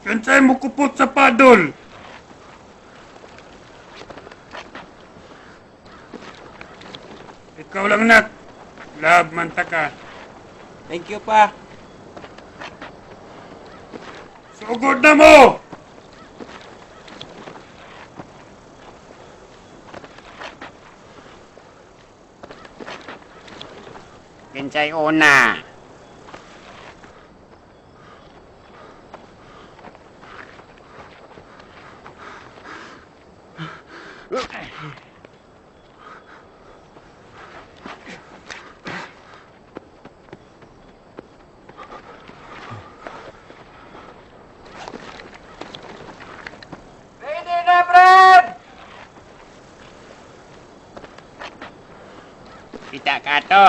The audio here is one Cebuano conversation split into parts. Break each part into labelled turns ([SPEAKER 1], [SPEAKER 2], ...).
[SPEAKER 1] Kinsay mo kupot sa padol? Ikaw lang, nak. Love man ta ka.
[SPEAKER 2] Thank you, pa.
[SPEAKER 1] Sugod na mo!
[SPEAKER 3] Kinsay una?
[SPEAKER 2] Ready na, Brad!
[SPEAKER 3] Kita ka to.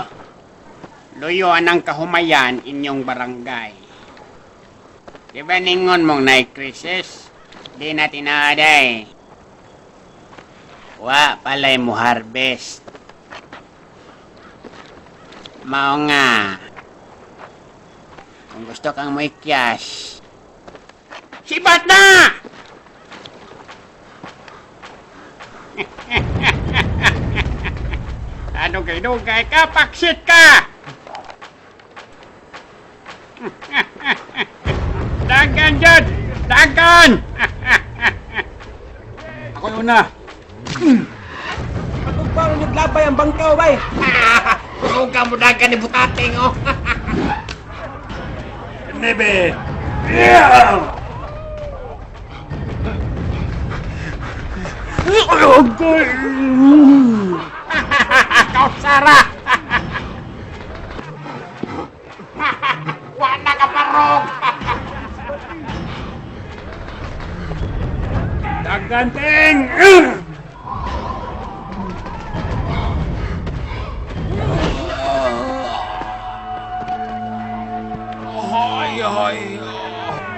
[SPEAKER 3] Luyo ang kahumayan inyong barangay. Di ba ningon mong naay krisis? Di na tinaday. Wa palay mo harvest. Mao nga. Kung gusto kang moikyas, sibat na! Ano kay dugay ka? Paksit ka! Dagan dyan! Dagan!
[SPEAKER 1] Ako yung una.
[SPEAKER 2] Patugpang naglabay ang bangkaw, bay.
[SPEAKER 3] Huwag mo dagan ni Butating, oh!
[SPEAKER 1] Nebe! Yeah!
[SPEAKER 3] Kausara! Wala ka parog!
[SPEAKER 1] Dagan, ting!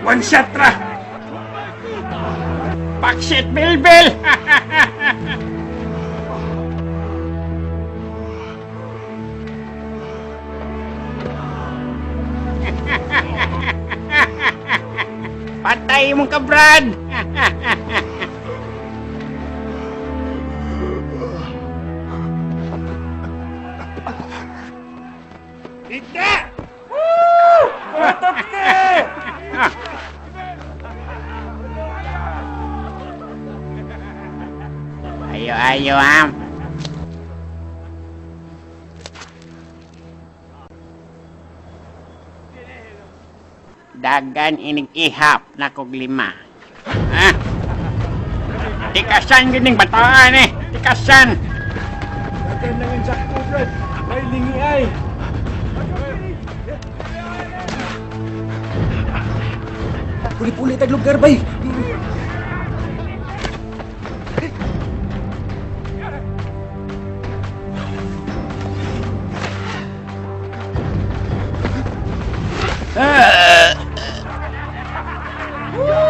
[SPEAKER 1] One shot ra!
[SPEAKER 3] Paksit bilbil! Patay mong ka, Brad!
[SPEAKER 1] Ita!
[SPEAKER 3] Ayo, ayo, ha? Dagan inig ihap na kog lima. Ha? Tikasan gining bataan eh. Tikasan.
[SPEAKER 2] Dagan lang ang sakto, Brad. May lingi ay. Puli-puli tag lugar, bay.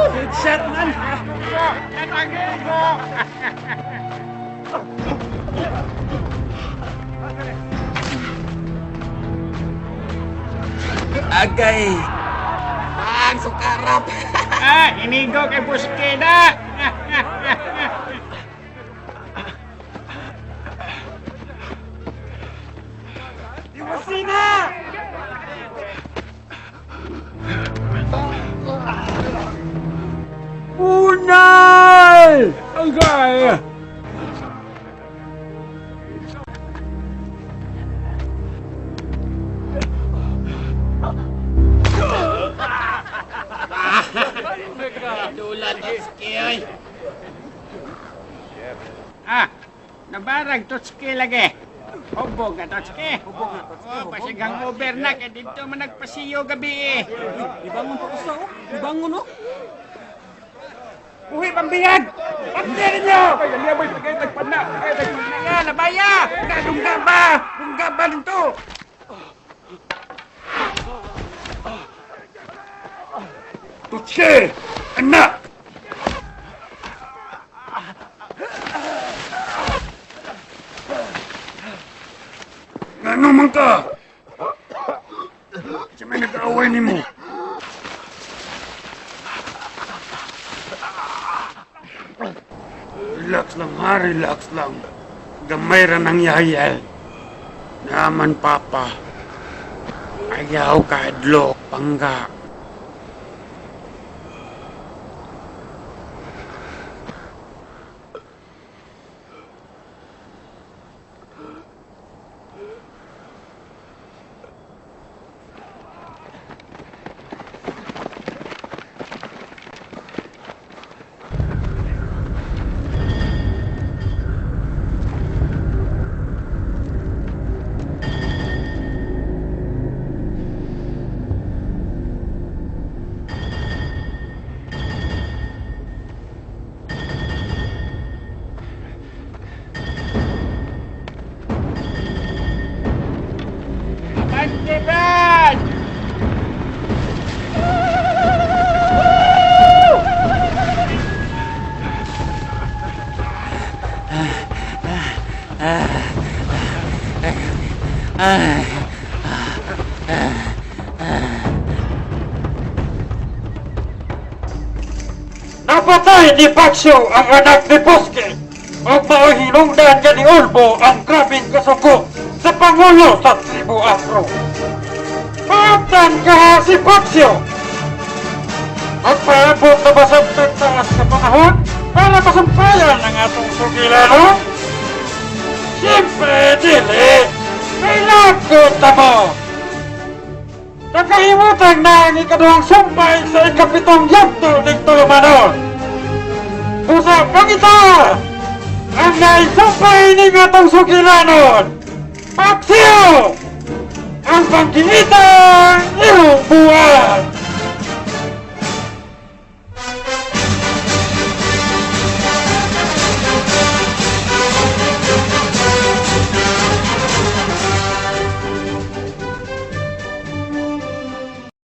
[SPEAKER 2] Headshot, man! Agay! Ang sukarap!
[SPEAKER 3] Ah, inigo kay Buskeda.
[SPEAKER 2] Iwasina!
[SPEAKER 1] Unay! Agay!
[SPEAKER 3] Dula Totski oy. Ah, nabarag Totski lagi. Hubog na Totski. Hubog na Totski. Oh, basig hangover na kay dito man nagpasiyo gabi eh.
[SPEAKER 2] Ibangon pa ko sa, oh. Ibangon, oh.
[SPEAKER 1] Uwi pambiyag! Pagdiyan ninyo! Ay, aliyabay, tagay, tagpana! Ay, tagpana!
[SPEAKER 3] Nga, nabaya!
[SPEAKER 1] Dungga ba? Dungga ba nito? Tutsi! Anak! Ngano man ka? Sa may nag-aaway nimo. Relax lang ha, relax lang. Gamay ra nang yayal. Naman, Papa. Ayaw kaadlok, pangga. Abante, Brad!
[SPEAKER 4] Napatay ni Paxio ang anak ni Bosque ug mao'y hinungdan niya ni Olbo ang grabeng kasuko sa Pangulo sa Tribo Afro. Paamtan ka si Paxio! Magpaabot na ba sa taas sa panahon para masampayan ang atong sugilanon? Siyempre, dili! Kailangan ta mo! Nakahimutang na ang ikaduhang sumpay sa ikapitong yugto ng tulumanon. Busa pangita! Ang naisumpay ning atong sugilanon! Paksiw! Ang pangkingitang iyong buwan!